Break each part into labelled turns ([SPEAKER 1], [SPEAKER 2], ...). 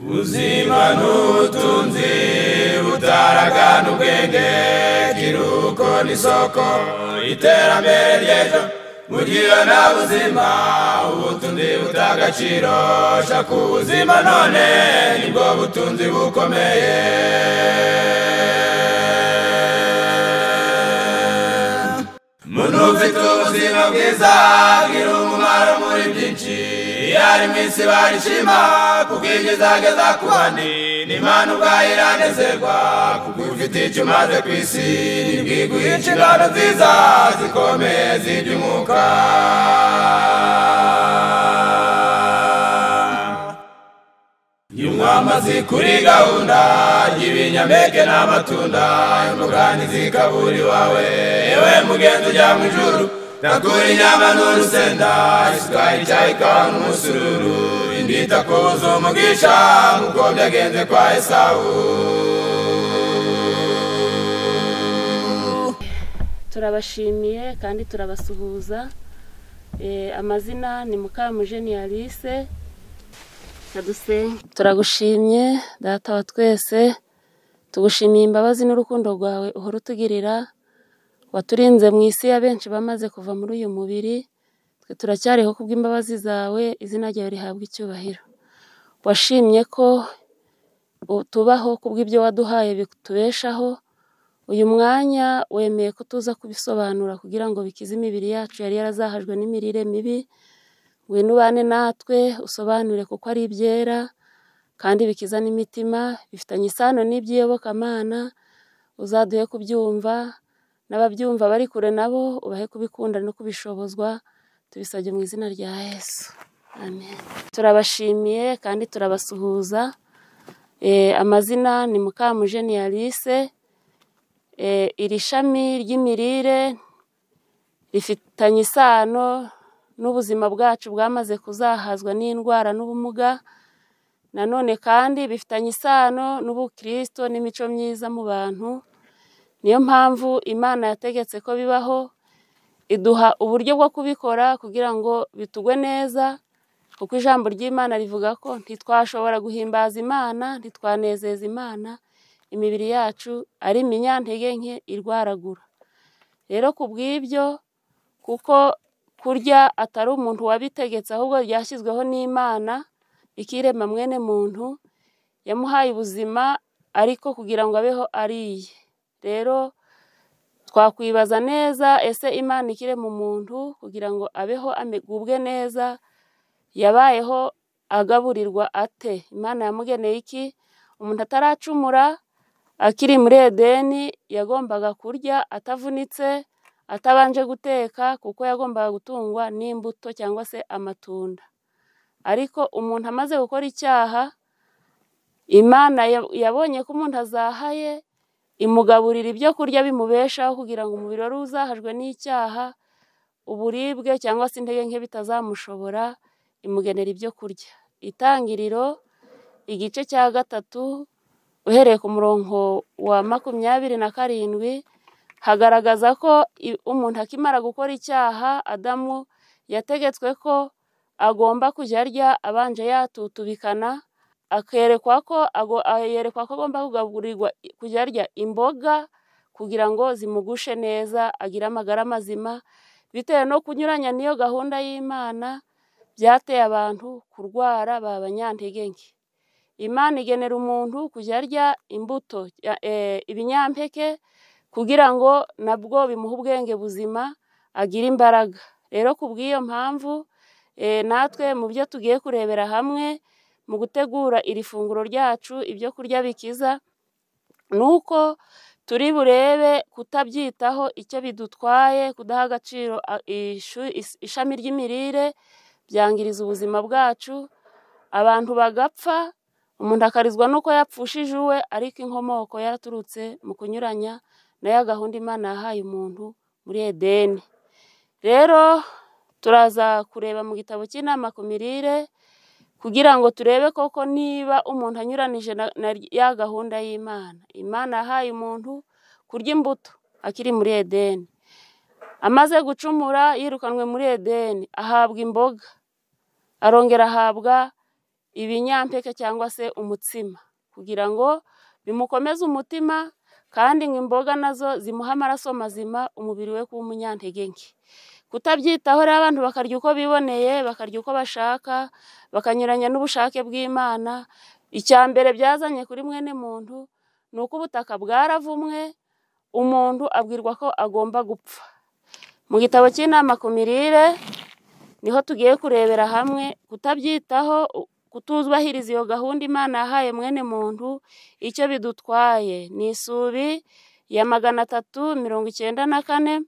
[SPEAKER 1] Ubuzima n'ubutunzi butaragana ubwenge, kiruko n'isoko iterambere ry'ejo. Mugira nta buzima ubutunzi butagaciro, shaka ubuzima none nibwo butunzi bukomeye. Muntu ufite ubuzima bwiza gira umumaro muri byinshi, iyo ari mu isi barishima kuko ibyiza ageza ku bandi. N'Imana ubwayo iranezerwa kuko ufite icyo umaze ku isi, nibwo iguha inshingano nziza zikomeye z'iby'umwuka. Nywa amazi kuri gahunda y'ibinyampeke n'amatunda, imboga ntizikabura iwawe. Yewe mugenzi ujya mu ijuru, takura inyama n'urusenda, isukari, icyayi, ikawa n'umusururu. Indi itakubuza umugisha nk'uko byagenze kwa Esawu.
[SPEAKER 2] Turabashimiye kandi turabasuhuza. Amazina ni Mukamujeni Alice. Turagushimye Data wa twese, tugushimiye imbabazi n'urukundo rwawe uhora utugirira. Waturinze mu isi ya benshi bamaze kuva muri uyu mubiri, twe turacyariho kubw'imbabazi zawe, izina ryawe rihabwa icyubahiro. Washimye ko tubaho kubw'ibyo waduhaye bitubeshaho. Uyu mwanya wemeye ko tuza kubisobanura kugira ngo bikize imibiri yacu yari yarazahajwe n'imirire mibi. Ngwino ubane natwe usobanure kuko ari ibyera kandi bikiza n'imitima, bifitanye isano n'iby'iyobokamana. Uzaduhe kubyumva, n'ababyumva bari kure nabo ubahe kubikunda no kubishobozwa. Tubisabye mu izina rya Yesu, amen. Turabashimiye kandi turabasuhuza. Amazina ni Mukamujeni Alice. Iri shami ry'imirire rifitanye isano n'ubuzima bwacu bwamaze kuzahazwa n'indwara n'ubumuga. Nanone kandi bifitanye isano n'ubukristo n'imico myiza mu bantu. Niyo mpamvu Imana yategetse ko bibaho, iduha uburyo bwo kubikora kugira ngo bitugwe neza, kuko ijambo ry'Imana rivuga ko ntitwashobora guhimbaza Imana, ntitwanezeza Imana imibiri yacu ari iminyantege nke irwaragura. Rero kubw'ibyo, kuko kurya atari umuntu wabitegetse ahubwo ryashyizweho n'Imana ikirema mwene muntu, yamuhaye ubuzima ariko kugira ngo abeho ariye. Rero twakwibaza neza, ese Imana ikirema umuntu kugira ngo abeho agubwe neza, yabayeho agaburirwa ate? Imana yamugeneye iki? Umuntu ataracumura akiri muri Edeni yagombaga kurya atavunitse, atabanje guteka, kuko yagombaga gutungwa n'imbuto cyangwa se amatunda. Ariko umuntu amaze gukora icyaha, Imana yabonye ko umuntu azahaye, imugaburira ibyo kurya bimubeshaho kugira ngo umubiri wari uzahajwe n'icyaha, uburibwe cyangwa se intege nke bitazamushobora, imugenera ibyo kurya. Itangiriro igice cya 3 uhereye ku murongo wa 27 hagaragaza ko umuntu akimara gukora icyaha, Adamu yategetswe ko agomba kujya arya abanje yatutubikana, akerekwa ko yerekwa ko agomba kugaburirwa kujya arya imboga kugira ngo zimugushe neza, agire amagara mazima. Bitewe no kunyuranya n'iyo gahunda y'Imana, byateye abantu kurwara baba abanyantege nke. Imana igenera umuntu kujya arya imbuto, ibinyampeke, kugira ngo nabwo bimuhe ubwenge buzima, agire imbaraga. Rero kubw'iyo mpamvu natwe mu byo tugiye kurebera hamwe mu gutegura iri funguro ryacu, ibyo kurya bikiza, nuko turi burebe kutabyitaho icyo bidutwaye, kudaha agaciro ishami ry'imirire byangiriza ubuzima bwacu, abantu bagapfa, umuntu akarizwa nuko yapfushije uwe, ariko inkomoko yaraturutse mu kunyuranya na ya gahunda Imana yahaye umuntu muri Edeni. Rero turaza kureba mu gitabo cy'inama ku mirire kugira ngo turebe koko niba umuntu anyuranije na ya gahunda y'Imana. Imana yahaye umuntu kurya imbuto akiri muri Edeni. Amaze gucumura yirukanwe muri Edeni, ahabwa imboga, arongera ahabwa ibinyampeke cyangwa se umutsima, kugira ngo bimukomeze umutima, kandi ngo imboga nazo zimuha amaraso mazima, umubiri we kuba umunyantege nke. Kutabyitaho rero abantu bakarya uko biboneye, bakarya uko bashaka, bakanyuranya n'ubushake bw'Imana. Icya mbere byazanye kuri mwene muntu ni uko ubutaka bwaravumwe, umuntu abwirwa ko agomba gupfa. Mu gitabo cy'inama ku mirire niho tugiye kurebera hamwe kutabyitaho, kutubahiriza iyo gahunda Imana yahaye mwene muntu, icyo bidutwaye. Ni isubi ya 394,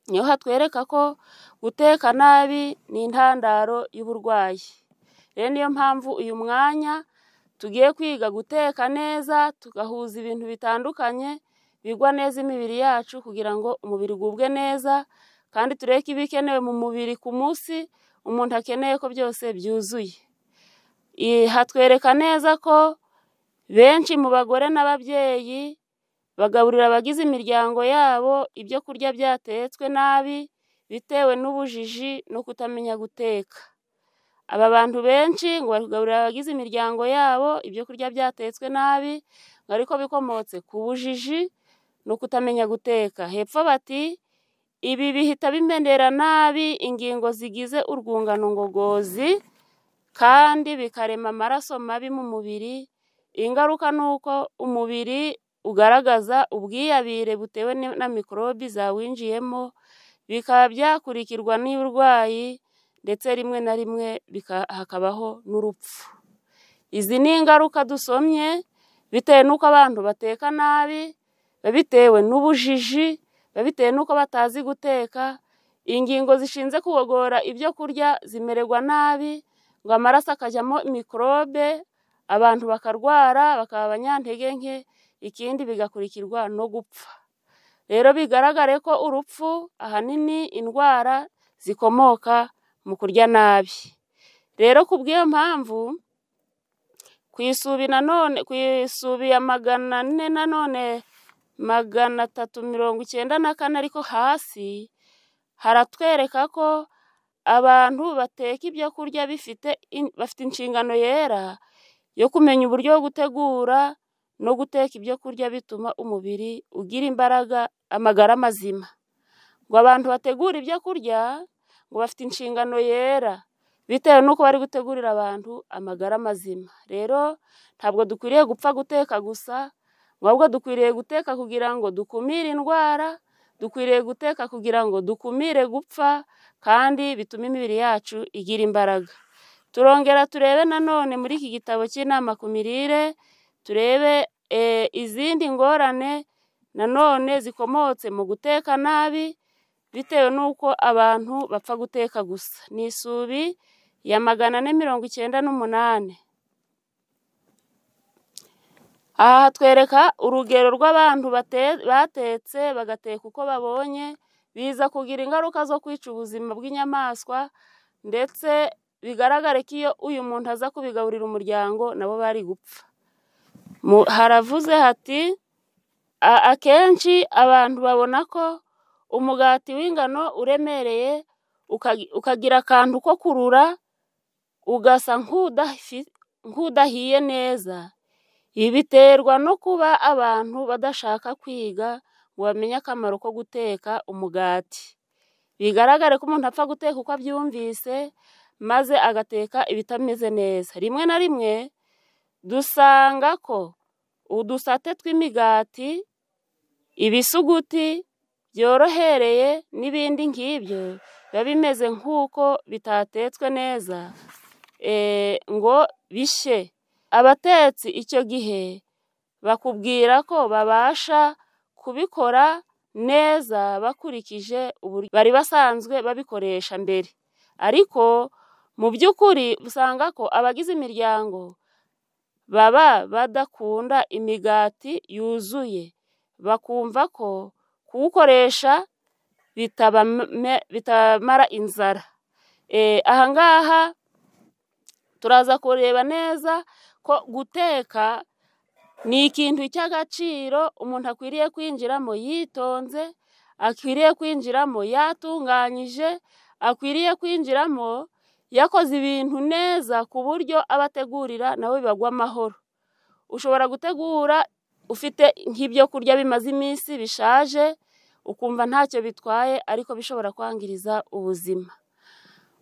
[SPEAKER 2] niho hatwereka ko guteka nabi ni intandaro y'uburwayi. Rero niyo mpamvu uyu mwanya tugiye kwiga guteka neza, tugahuza ibintu bitandukanye bigwa neza imibiri yacu, kugira ngo umubiri ugubwe neza, kandi tureke ibikenewe mu mubiri ku munsi umuntu akeneye ko byose byuzuye. Hatwereka neza ko benshi mu bagore n'ababyeyi bagaburira abagize imiryango yabo ibyo kurya byatetswe nabi, bitewe n'ubujiji no kutamenya guteka. Aba bantu benshi ngo bari kugaburira abagize imiryango yabo ibyo kurya byatetswe nabi, ngo ariko bikomotse ku bujiji no kutamenya guteka. Hepfo bati ibi bihita bimenera nabi ingingo zigize urwungano ngogozi, kandi bikarema amaraso mabi mu mubiri. Ingaruka ni uko umubiri ugaragaza ubwiyabire butewe na mikorobi zawinjiyemo, bikaba byakurikirwa n'uburwayi, ndetse rimwe na rimwe hakabaho n'urupfu. Izi ni ingaruka dusomye bitewe n'uko abantu bateka nabi, bitewe n'ubujiji, bitewe n'uko batazi guteka. Ingingo zishinzwe kugogora ibyo kurya zimererwa nabi, ngo amaraso akajyamo mikorobe, abantu bakarwara, bakaba abanyantege nke, ikindi bigakurikirwa no gupfa. Rero bigaragare ko urupfu ahanini indwara zikomoka mu kurya nabi. Rero ku bw'iyo mpamvu ku isubi nanone, ku isubi ya 400 nanone 394, ariko hasi haratwereka ko abantu bateka ibyo kurya bafite inshingano yera yo kumenya uburyo bwo gutegura no guteka ibyo kurya bituma umubiri ugira imbaraga, amagara mazima. Ngo abantu bategura ibyo kurya ngo bafite inshingano yera bitewe n'uko bari gutegurira abantu amagara mazima. Rero ntabwo dukwiriye gupfa guteka gusa, ahubwo dukwiriye guteka kugira ngo dukumire indwara, dukwiriye guteka kugira ngo dukumire gupfa, kandi bitume imibiri yacu igira imbaraga. Turongera turebe nanone muri iki gitabo cy'inama ku mirire, turebe izindi ngorane nanone zikomotse mu guteka nabi, bitewe n'uko abantu bapfa guteka gusa. Ni isubi ya 498. Aha hatwereka urugero rw'abantu batetse bagateka uko babonye, biza kugira ingaruka zo kwica ubuzima bw'inyamaswa, ndetse bigaragare ko iyo uyu muntu aza kubigaburira umuryango nabo bari gupfa. Haravuze hati akenshi abantu babona ko umugati w'ingano uremereye, ukagira akantu ko kurura, ugasa nk'udahiye neza. Ibi biterwa no kuba abantu badashaka kwiga ngo bamenye akamaro ko guteka umugati. Bigaragare ko umuntu apfa guteka uko abyumvise, maze agateka ibitameze neza. Rimwe na rimwe dusanga ko udusate tw'imigati, ibisuguti byorohereye n'ibindi nk'ibyo biba bimeze nk'uko bitatetswe neza ngo bishye. Abatetsi icyo gihe bakubwira ko babasha kubikora neza bakurikije uburyo bari basanzwe babikoresha mbere, ariko mu by'ukuri usanga ko abagize imiryango baba badakunda imigati yuzuye, bakumva ko kuwukoresha bitamara inzara. Aha ngaha turaza kureba neza ko guteka ni ikintu cy'agaciro umuntu akwiriye kwinjiramo yitonze, akwiriye kwinjiramo yatunganyije, akwiriye kwinjiramo yakoze ibintu neza ku buryo abategurira nawe bibagwa amahoro. Ushobora gutegura ufite nk'ibyo kurya bimaze iminsi bishaje, ukumva ntacyo bitwaye ariko bishobora kwangiriza ubuzima.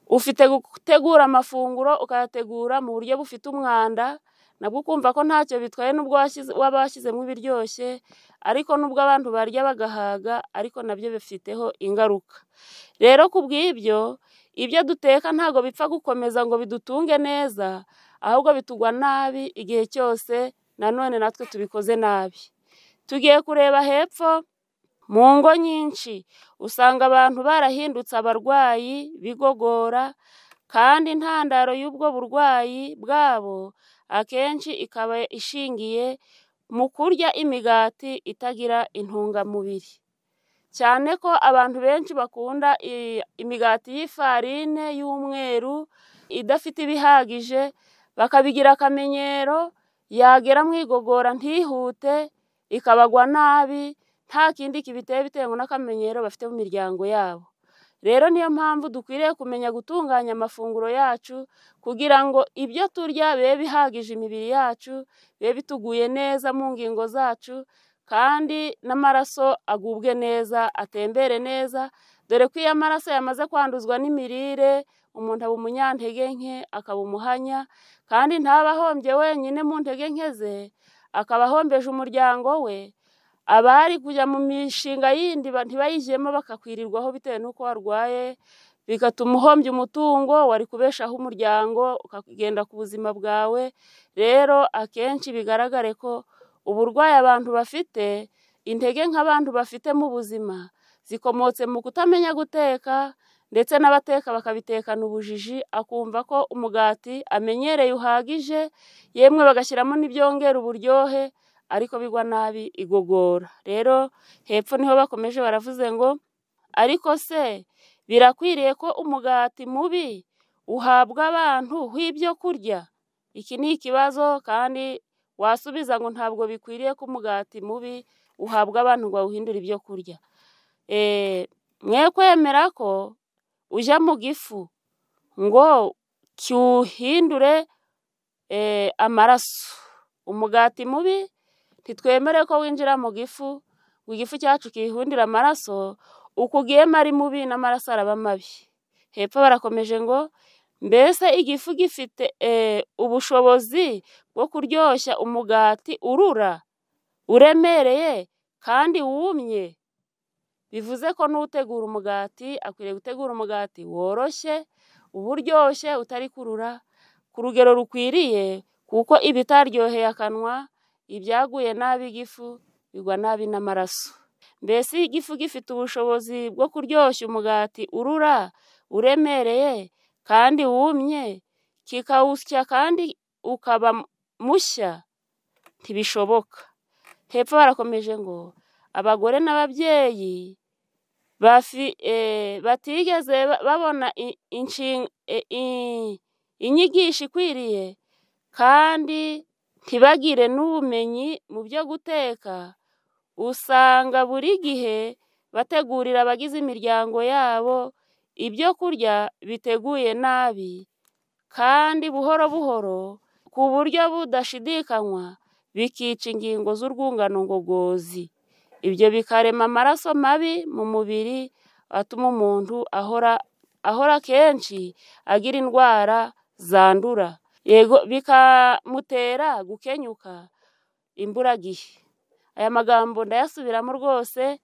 [SPEAKER 2] Ufite gutegura amafunguro ukayategura mu buryo bufite umwanda, nabwo ukumva ko ntacyo bitwaye nubwo waba washyizemo ibiryoshye, ariko nubwo abantu barya bagahaga, ariko nabyo bifiteho ingaruka. Rero ku bw'ibyo, ibyo duteka ntabwo bipfa gukomeza ngo bidutunge neza, ahubwo bitugwa nabi igihe cyose nanone natwe tubikoze nabi. Tugiye kureba hepfo mu ngo nyinshi usanga abantu barahindutse abarwayi bigogora, kandi intandaro y'ubwo burwayi bwabo akenshi ikaba ishingiye mu kurya imigati itagira intungamubiri. Cyane ko abantu benshi bakunda imigati y'ifarine y'umweru idafite ibihagije, bakabigira akamenyero, yagera mu igogora ntihute, ikabagwa nabi, nta kindi kibiteye bitewe n'akamenyero bafite mu miryango yabo. Rero niyo mpamvu dukwiriye kumenya gutunganya amafunguro yacu kugira ngo ibyo turya bibe bihagije imibiri yacu, bibe bituguye neza mu ngingo zacu, kandi n'amaraso agubwe neza, atembere neza, dore ko iyo amaraso yamaze kwanduzwa n'imirire, umuntu aba umunyantege nke, akaba umuhanya, kandi ntaba ahombye wenyine mu ntege nke ze, akaba ahombeje umuryango we. Abari kujya mu mishinga yindi ntibayijyemo bakakwirirwaho bitewe n'uko warwaye, bigatuma uhombya umutungo wari kubeshaho umuryango, ukagenda ku buzima bwawe. Rero akenshi bigaragare ko uburwayi abantu bafite, intege nk'abantu bafite mu buzima, zikomotse mu kutamenya guteka, ndetse n'abateka bakabitekana ubujiji, akumva ko umugati amenyereye uhagije, yemwe bagashyiramo n'ibyongera uburyohe, ariko bigwa nabi igogora. Rero hepfo niho bakomeje baravuze ngo ariko se birakwiriye ko umugati mubi uhabwa abantu w'ibyo kurya? Iki ni ikibazo, kandi wasubiza ngo ntabwo bikwiriye ko umugati mubi uhabwa abantu ngo bawuhindure ibyo kurya. Mwe kwemera ko ujya mu gifu ngo kiwuhindure amaraso. Umugati mubi ntitwemere ko winjira mu gifu ngo igifu cyacu kihundire amaraso, uko ugiyemo ari mubi n'amaraso araba mabi. Hepfo barakomeje ngo mbese igifu gifite ubushobozi bwo kuryoshya umugati urura, uremereye kandi wumye? Bivuze ko n'utegura umugati akwiriye gutegura umugati woroshye, uburyoshye, utari kurura ku rugero rukwiriye, kuko ibitaryoheye akanwa, ibyaguye nabi igifu, bigwa nabi n'amaraso. Mbese igifu gifite ubushobozi bwo kuryoshya umugati urura, uremereye kandi wumye, kikawusya kandi ukaba mushya? Ntibishoboka. Hepfo barakomeje ngo abagore n'ababyeyi batigeze babona inyigisho ikwiriye, kandi ntibagire n'ubumenyi mu byo guteka, usanga buri gihe bategurira abagize imiryango yabo ibyo kurya biteguye nabi, kandi buhoro buhoro ku buryo budashidikanywa bikica ingingo z'urwungano ngogozi. Ibyo bikarema amaraso mabi mu mubiri, atuma umuntu ahora kenshi agira indwara zandura, yego bikamutera gukenyuka imburagihe. Aya magambo ndayasubiramo rwose,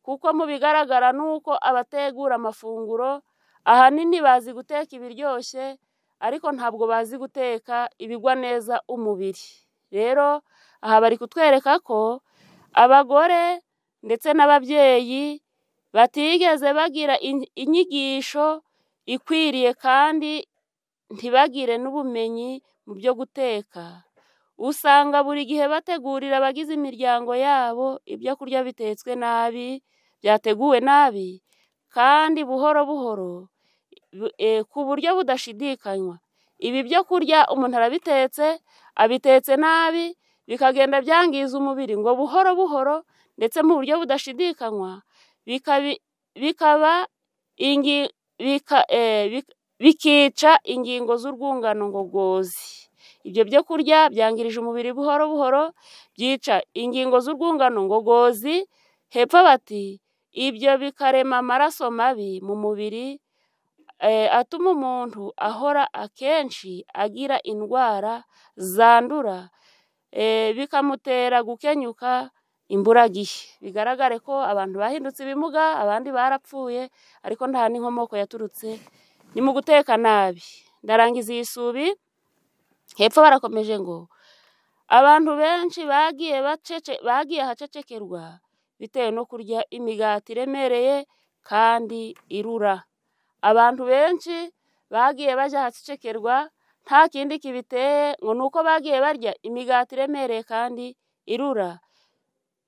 [SPEAKER 2] kuko mu bigaragara nuko abategura amafunguro ahanini bazi guteka ibiryoshye, ariko ntabwo bazi guteka ibigwa neza umubiri. Rero aha bari kutwereka ko abagore ndetse n'ababyeyi batigeze bagira inyigisho ikwiriye, kandi ntibagire n'ubumenyi mu byo guteka, usanga buri gihe bategurira abagize imiryango yabo ibyo kurya bitetswe nabi, byateguwe nabi, kandi buhoro buhoro ku buryo budashidikanywa. Ibi byo kurya umuntu arabitetse, abitetse nabi, bikagenda byangiza umubiri ngo buhoro buhoro, ndetse mu buryo budashidikanywa, bikica ingingo z'urwungano ngogozi. Ibyo byo kurya byangirije umubiri buhoro buhoro, byica ingingo z'urwungano ngogozi. Hepfo bati ibyo bikarema amaraso mabi mu mubiri, atuma umuntu ahora akenshi agira indwara zandura, bikamutera gukenyuka imburagihe. Bigaragare ko abantu bahindutse ibimuga, abandi barapfuye, ariko nta n'inkomoko yaturutse, ni mu guteka nabi. Ndarangiza iyi subi. Hepfo barakomeje ngo abantu benshi bagiye ahacecekerwa bitewe no kurya imigati iremereye kandi irura. Abantu benshi bagiye bajya ahacecekerwa nta kindi kibiteye ngo ni uko bagiye barya imigati iremereye kandi irura.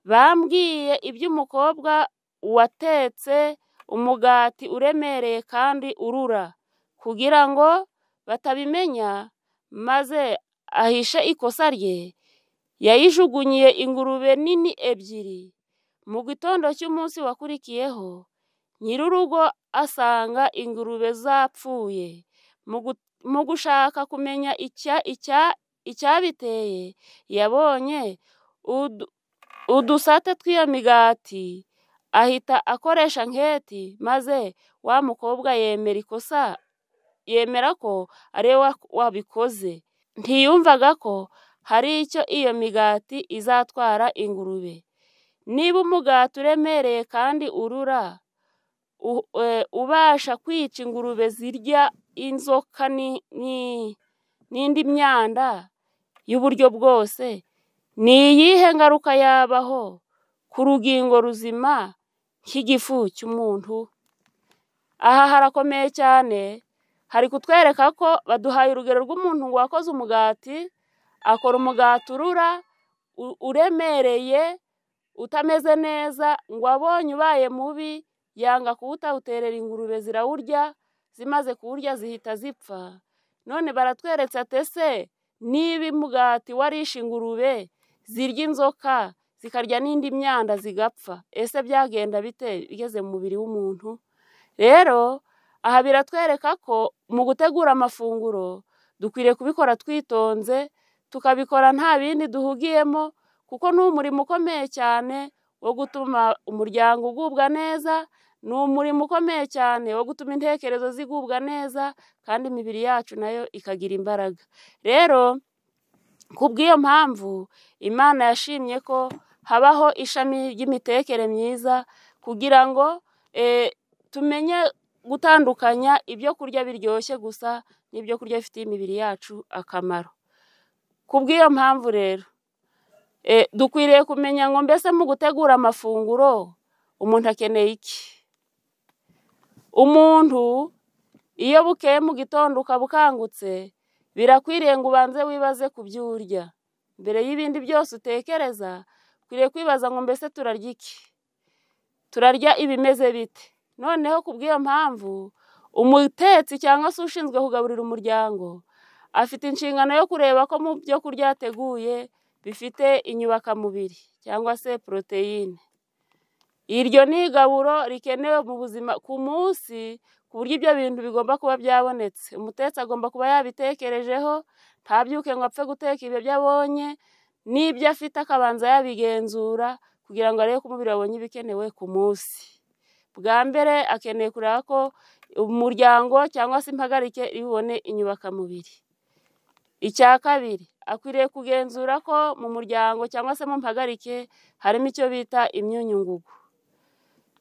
[SPEAKER 2] Bambwiye iby'umukobwa watetse umugati uremereye kandi urura, kugira ngo batabimenya maze ahishe ikosa rye, yayijugunyiye ingurube nini 2. Mu gitondo cy'umunsi wakurikiyeho, nyir'urugo asanga ingurube zapfuye. Mu gushaka kumenya icyabiteye, yabonye udusate tw'iyo migati, ahita akoresha nketi, maze wa mukobwa yemera ikosa, yemera ko ari we wabikoze. Ntiyumvaga ko hari icyo iyo migati izatwara ingurube. Niba umugati uremereye kandi urura, ubasha kwica ingurube zirya inzoka n'indi myanda y'uburyo bwose, ni iyihe ngaruka yabaho ku rugingo ruzima nk'igifu cy'umuntu? Aha harakomeye cyane, hari kutwereka ko baduhaye urugero rw'umuntu ngo wakoze umugati, akora umugati urura, uremereye, utameze neza, ngo abonye ubaye mubi yanga kuwutawuterera ingurube zirawurya, zimaze kuwurya zihita zipfa. None baratweretse ati ese niba umugati warishe ingurube zirya inzoka zikarya n'indi myanda zigapfa, ese byagenda bite bigeze mu mubiri w'umuntu? Rero aha biratwereka ko mu gutegura amafunguro dukwiriye kubikora twitonze, tukabikora nta bindi duhugiyemo, kuko ni umurimo ukomeye cyane wo gutuma umuryango ugubwa neza, ni umurimo ukomeye cyane wo gutuma intekerezo zigubwa neza, kandi imibiri yacu nayo ikagira imbaraga. Rero kubw'iyo mpamvu Imana yashimye ko habaho ishami ry'imitekere myiza, kugira ngo tumenye gutandukanya ibyo kurya biryoshye gusa n'ibyo kurya bifitiye imibiri yacu akamaro. Kubw'iyo mpamvu rero dukwiriye kumenya ngo mbese mu gutegura amafunguro umuntu akeneye iki? Umuntu iyo bukeye mu gitondo ukaba ukangutse, birakwiriye ngo ubanze wibaze ku byo urya. Mbere y'ibindi byose utekereza, ukwiriye kwibaza ngo mbese turarya iki? Turarya ibimeze bite? Noneho kubw'iyo mpamvu umutetsi cyangwa se ushinzwe kugaburira umuryango afite inshingano yo kureba ko mu byo kurya yateguye bifite inyubakamubiri cyangwa se poroteyine. Iryo ni igaburo rikenewe mu buzima ku munsi, ku buryo ibyo bintu bigomba kuba byabonetse. Umutetsi agomba kuba yabitekerejeho, ntabyuke ngo apfe guteka ibyo abonye, n'ibyo afite akabanza yabigenzura kugira ngo arebe ko umubiri wabonye ibikenewe ku munsi. Bwa mbere akeneye kureba ko umuryango cyangwa se impagarike ibone inyubakamubiri. Icya kabiri, akwiriye kugenzura ko mu muryango cyangwa se mu mpagarike harimo icyo bita imyunyungugu.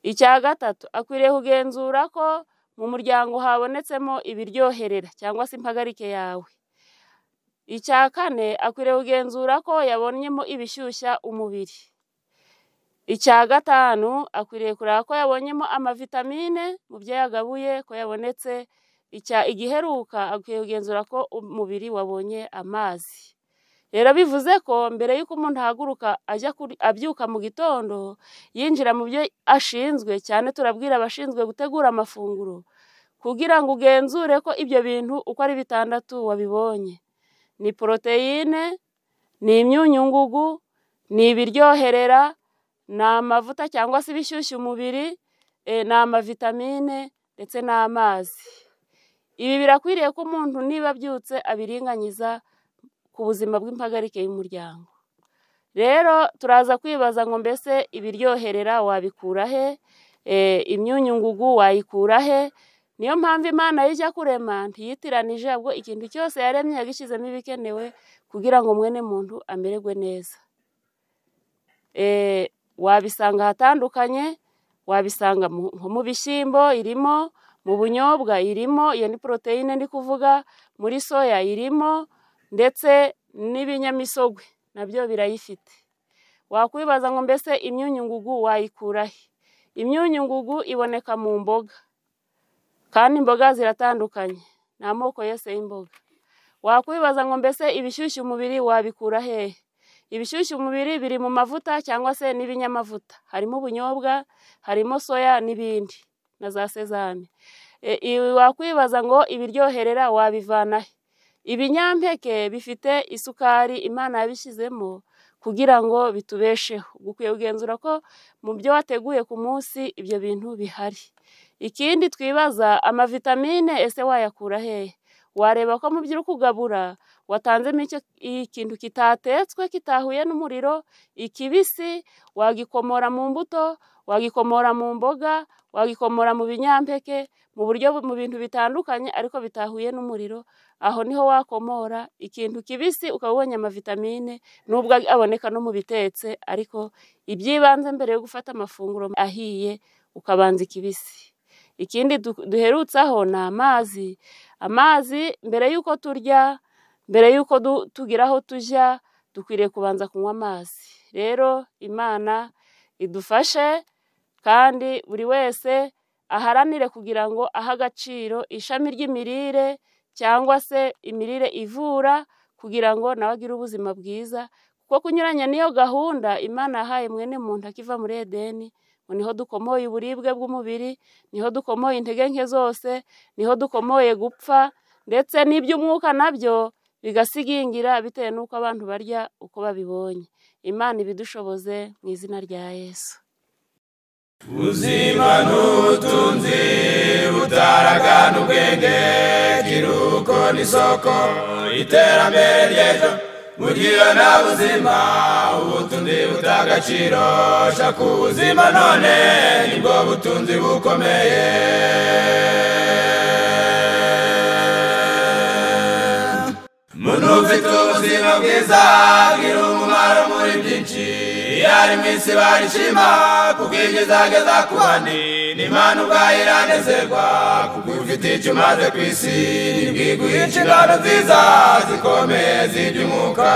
[SPEAKER 2] Icya gatatu, akwiriye kugenzura ko mu muryango habonetsemo ibiryoherera cyangwa se impagarike yawe. Icya kane, akwiriye kugenzura ko yabonyemo ibishyushya umubiri. Icya gatanu, akwiriye kureba ko yabonyemo amavitamine mu byo yagabuye, ko yabonetse. Igiheruka, akwiye kugenzura ko umubiri wabonye amazi. Rero bivuze ko mbere y'uko umuntu ahaguruka ajya abyuka mu gitondo yinjira mu byo ashinzwe, cyane turabwira abashinzwe gutegura amafunguro, kugira ngo ugenzure ko ibyo bintu uko ari bitandatu wabibonye. Ni poroteyine, ni imyunyungugu, ni ibiryoherera, ni amavuta cyangwa se ibishyushya umubiri, ni amavitamine ndetse n'amazi. Ibi birakwiriye ko umuntu niba abyutse abiringanyiza ku buzima bw'impagarike y'umuryango. Rero turaza kwibaza ngo mbese ibiryoherera wabikura he? Imyunyungugu wayikura he? Niyo mpamvu Imana ijya kurema ntiyitiranije, ahubwo ikintu cyose yaremye yagishyizemo ibikenewe kugira ngo mwene muntu amererwe neza. Wabisanga ahatandukanye, wabisanga nko mu bishyimbo irimo, mu bunyobwa irimo, iyo ni poroteyine ndi kuvuga, muri soya irimo, ndetse n'ibinyamisogwe nabyo birayifite. Wakwibaza ngo mbese imyunyungugu wayikura he? Imyunyungugu iboneka mu mboga, kandi imboga ziratandukanye, ni amoko yose y'imboga. Wakwibaza ngo mbese ibishyushya umubiri wabikura hehe? Ibishyushya umubiri biri mu mavuta cyangwa se n'ibinyamavuta, harimo ubunyobwa, harimo soya n'ibindi na za sezame. Wakwibaza ngo ibiryoherera wabivana he? Ibinyampeke bifite isukari Imana yabishyizemo kugira ngo bitubesheho. Ukwiye kugenzura ko mu byo wateguye ku munsi ibyo bintu bihari. Ikindi twibaza, amavitamine ese wayakura hehe? Wareba ko mu byo uri kugabura watanzemo ikintu kitatetswe, kitahuye n'umuriro, ikibisi, wagikomora mu mbuto, wagikomora mu mboga, wagikomora mu binyampeke, mu buryo mu bintu bitandukanye ariko bitahuye n'umuriro. Aho niho wakomora ikintu kibisi ukaba ubonye amavitamine, nubwo aboneka no mu bitetse, ariko iby'ibanze mbere yo gufata amafunguro ahiye ukabanza ikibisi. Ikindi duherutsaho ni amazi. Amazi mbere y'uko turya, mbere y'uko tugira aho tujya, dukwiriye kubanza kunywa amazi. Rero Imana idufashe, kandi buri wese aharanire kugira ngo ahe agaciro ishami ry'imirire cyangwa se imirire ivura, kugira ngo nawe agire ubuzima bwiza. Kuko kunyuranya n'iyo gahunda Imana yahaye mwene muntu akiva muri Edeni, ngo niho dukomoye uburibwe bw'umubiri, niho dukomoye intege nke zose, niho dukomoye gupfa, ndetse n'iby'umwuka nabyo bigasigingira bitewe n'uko abantu barya uko babibonye. Imana ibidushoboze mu izina rya Yesu.
[SPEAKER 1] Ubuzima n'ubutunzi butaragana ubwenge, kiruko n'isoko iterambere ry'ejo. Mugira na buzima ubutunzi butagaciro, shaka ubuzima none nibwo butunzi bukomeye. Muntu ufite ubuzima bwiza gira umumaro muri byinshi, iyo ari mu isi barishima kuko ibyiza ageza ku bandi. N'Imana ubwayo iranezerwa kuko ufite icyo umaze ku isi, nibwo iguha inshingano nziza zikomeye z'iby'umwuka.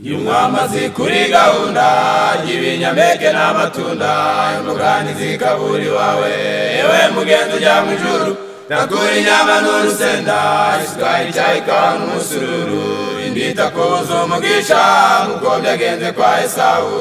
[SPEAKER 1] Nywa amazi kuri gahunda y'ibinyampeke n'amatunda, imboga ntizikabura iwawe. Yewe mugenzi ujya mu ijuru, takura inyama n'urusenda, isukari, icyayi, ikawa n'umusururu. Indi itakubuza umugisha nk'uko byagenze kwa Esawu.